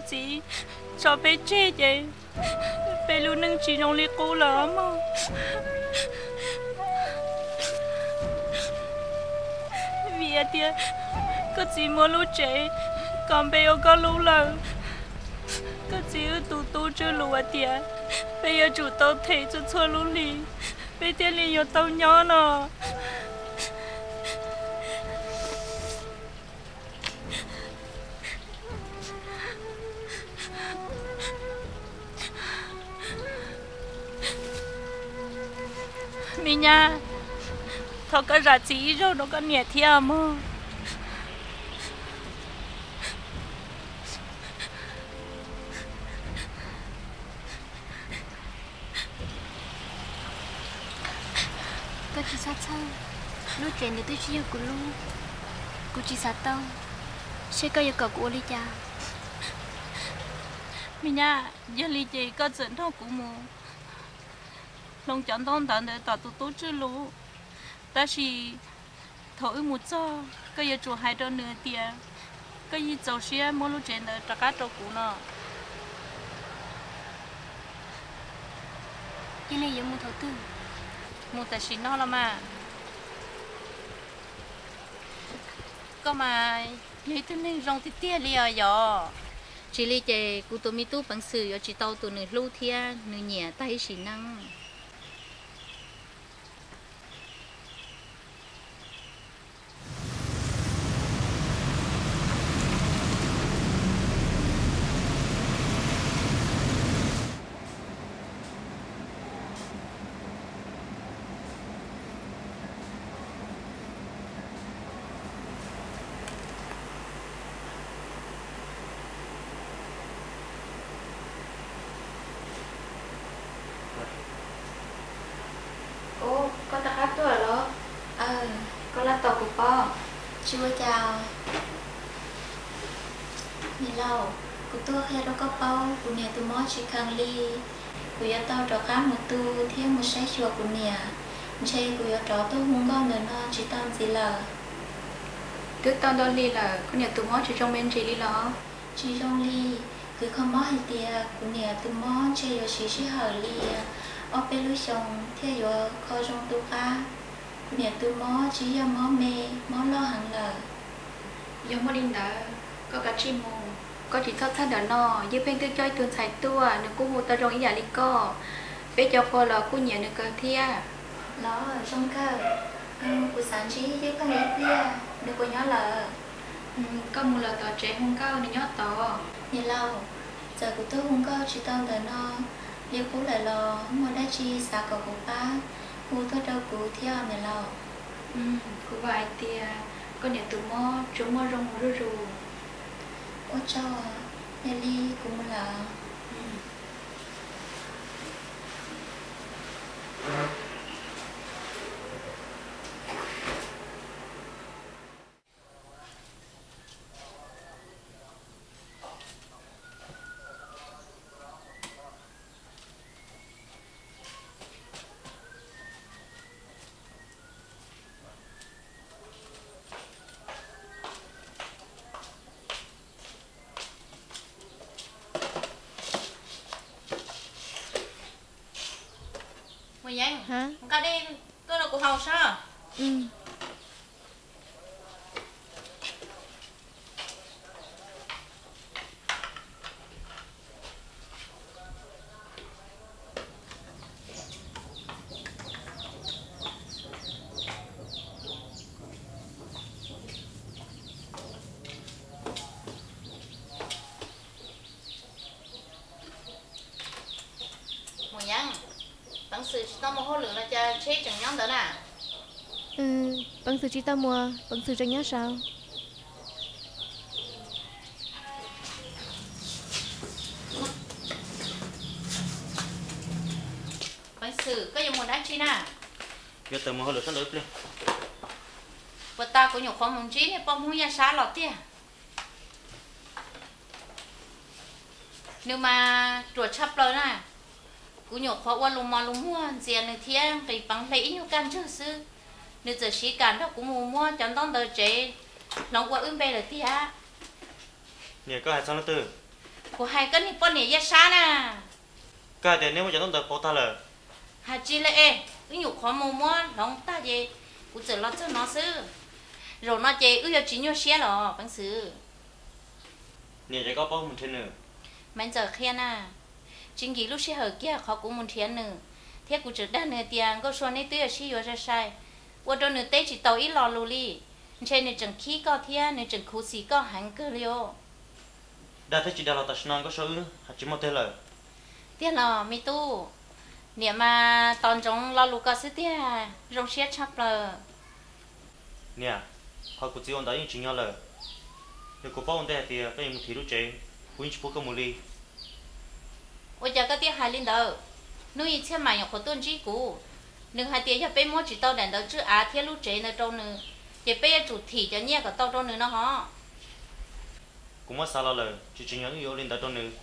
txiv tso peb tseg ces peb lub neej tsis zoo li qub lawm mog. Vim hais tias koj txiv muab lub tsev kom npe ua koj lub lawm. Koj txiv wb tus tub tswj lus hais tias peb yuav tsum tau them txhua txhua lub hli, peb thiaj li yuav tau nyob no. Me nyab, thov koj zam txim ib zaug rau koj niam thiab mog. Koj tsis txhob txhawj, lub tsev ntawd twb tsis yog kuv lub, kuv tsis xav tau, seb koj yuav kom kuv ua li cas. Me nyab, yog li ces koj txawm nrog kuv mus hloov cov ntaub ntawv ntawd tom tus tub tswj lus, tab sis thaum wb mus txog koj yuav tsum hais rau nws tias koj yeej txaus siab muab lub tsev ntawd rov qab rau kuv no. Ces nej yuav mus thaum twg? Mus tam sim no los mas. Koj mas yog ib tug neeg zoo tiag tiag li os yom. Tsis li ces kuv tus me tub peev xwm yuav tsis tau tus nws hlub thiab nws nyiam tag ib sim neej. Ub, koj rov qab tuaj los? Aw, koj laj tos kuv pob. Tsis ua cas. Niam laus, kuv tuaj qhia rau koj paub, kuv niam tus mob tsis kheev li. Kuv yuav tau rov qab mus tu thiab mus saib xyuas kuv niam. Ntshe kuv yuav rov tuaj hu nkauj ntawm no tsis tau ntxiv lawm. Twb tau ntau hli lawm, koj niam tus mob tsis zoo me ntsis li los? Tsis zoo li. Kws kho mob hais tias kuv niam tus mob ntshe yuav siv sij hawm li ob peb lub xyoo thiaj yuav kho zoo tu qab. Kuv niam tus mob tsis yog mob me, mob loj heev lawm. Yog muaj li ntawd, koj kav tsij mus, koj tsis txhob txhawj ntawm no, yeej pheej twb coj ib tug ntxhais tuaj, nws kuj hu tau zoo ib yam li koj. Peb cov qhua los kuj nyiam nws kawg thiab. Los zoo kawg, kuv xav ntsib yeej pheej ib pliag, nws puas nyob lawm? Koj mus lawm tom tsev hu nkauj nws nyob tod. Niam laus, txawm kuv tuaj hu nkauj tsis tau ntawm no li qub lawm los muaj dab tsi xav kom kuv pab hu tuaj rau kuv thiab niam laus. Kuv vam hais tias koj niam tus mob tsuas muaj zoo mus zuj zus. Ua tsaug, yog li kuv mus lawm. Mus Yeeb, nqa dej tuaj rau kuv haus saib. Mus Yeeb, peev xwm tsis tau mus hauj lwm los cas tsheb tseem nyob ntawd na? Peev xwm tsis tau mus, peev xwm tseem nyob saud. Peev xwm, koj yuav mus dab tsi na? Yuav tawm mus hauj lwm sab nraud ib pliag. Puas tas kuv nyuam qhuav mus ntsib niag poj Hmoob Yaj Sab los tiag. Nws mas ruam tshaj plaws na. Kuv nyuam qhuav ua lus mos lus muag ntxias nws thiab nqis peev hle ib nyuag kaj ntswg xwb, nws txawm siv kam nrog kuv mus muab cov ntaub ntawv tsev hloov ua wb npe lawm tiag. Niam, koj hais txog leej twg? Kuv hais koj niag poj niam Yaj Sab na. Koj hais tias neb muab cov ntaub ntawv pauv tag lawm. Hais tsis li es, wb nyuam qhuav mus muab hloov tag ces kuv txawm los txog no xwb. Zaum no ces wb yuav tsis nyuaj siab los peev xwm. Niam, ces koj paub mus nrhiav nws? Maiv Ntxawm qhia na, tsis nkim lub sij hawm kiag qhov kuv mus nrhiav nws, thiab kuv tseem dag nws tias Nkauj Sua neb twb yuav sib yuav sai sai, ua rau nws teb tsis tau ib lo lus li. Ntshe nws tseem khib koj thiab nws tseem khuv xim koj heev kawg li os. Dag thiab tsis dag los tam sim no Nkauj Sua wb hais tsis muaj teg lawm. Tiag los me tub? Niam mas tos ntsoov lo lus koj xwb tiag, zoo siab tshaj plaws. Niam, qhov kuv txiv ua ntawd yeej tsim nyog lawm. Yog kuv paub ua ntej hais tias koj yuav mus thim lub tsev, kuv yeej tsis pub koj mus li. Ua cas koj thiaj hais li ntawd? Hnub ib Txhiaj Mam nyuam qhuav tuaj ntsib kuv, nws hais tias yog peb muab tsis tau daim ntawv tswj av thiab lub tsev ntawd rau nws, ces peb yuav tsum thim cov nyiaj kom tau rau nws no hos. Kuv muab xav los lawm, tsis tsim nyog wb yuav ua li ntawd rau nws,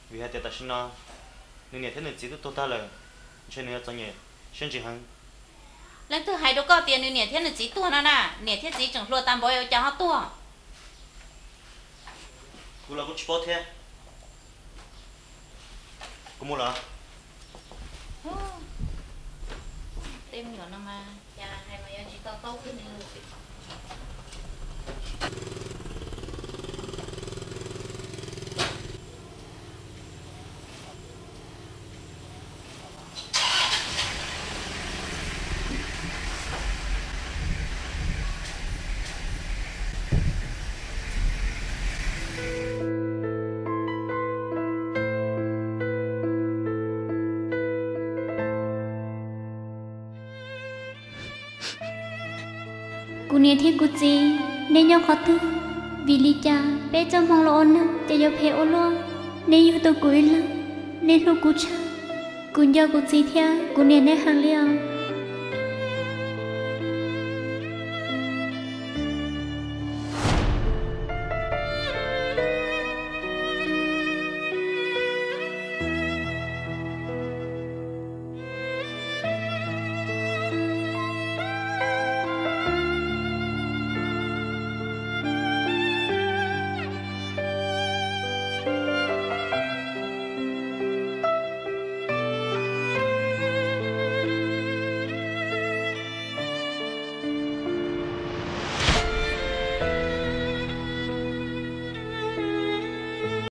vim hais tias tam sim no nws niam thiab nws txiv twb tuag tag lawm, ntshe nws yuav txom nyem siab ntsis heev. Leej twg hais rau koj tias nws niam thiab nws txiv tuag no na? Niam thiab txiv tseem hluas tas npaum ua cas ho tuag? Kuv los kuv tsis paub thiab. Kuv mus lawm. Tej me nyuam no mas cas hais mas yuav tsis to taub kiag li. Kuv niam thiab kuv txiv, neb nyob qhov twg? Vim li cas peb txoj hmoo los ua neeg ces yuav phem ua luaj? Neb yug tau kuv ib leeg, neb hlub kuv tshaj. Kuv nco kuv txiv thiab kuv niam neb heev li os.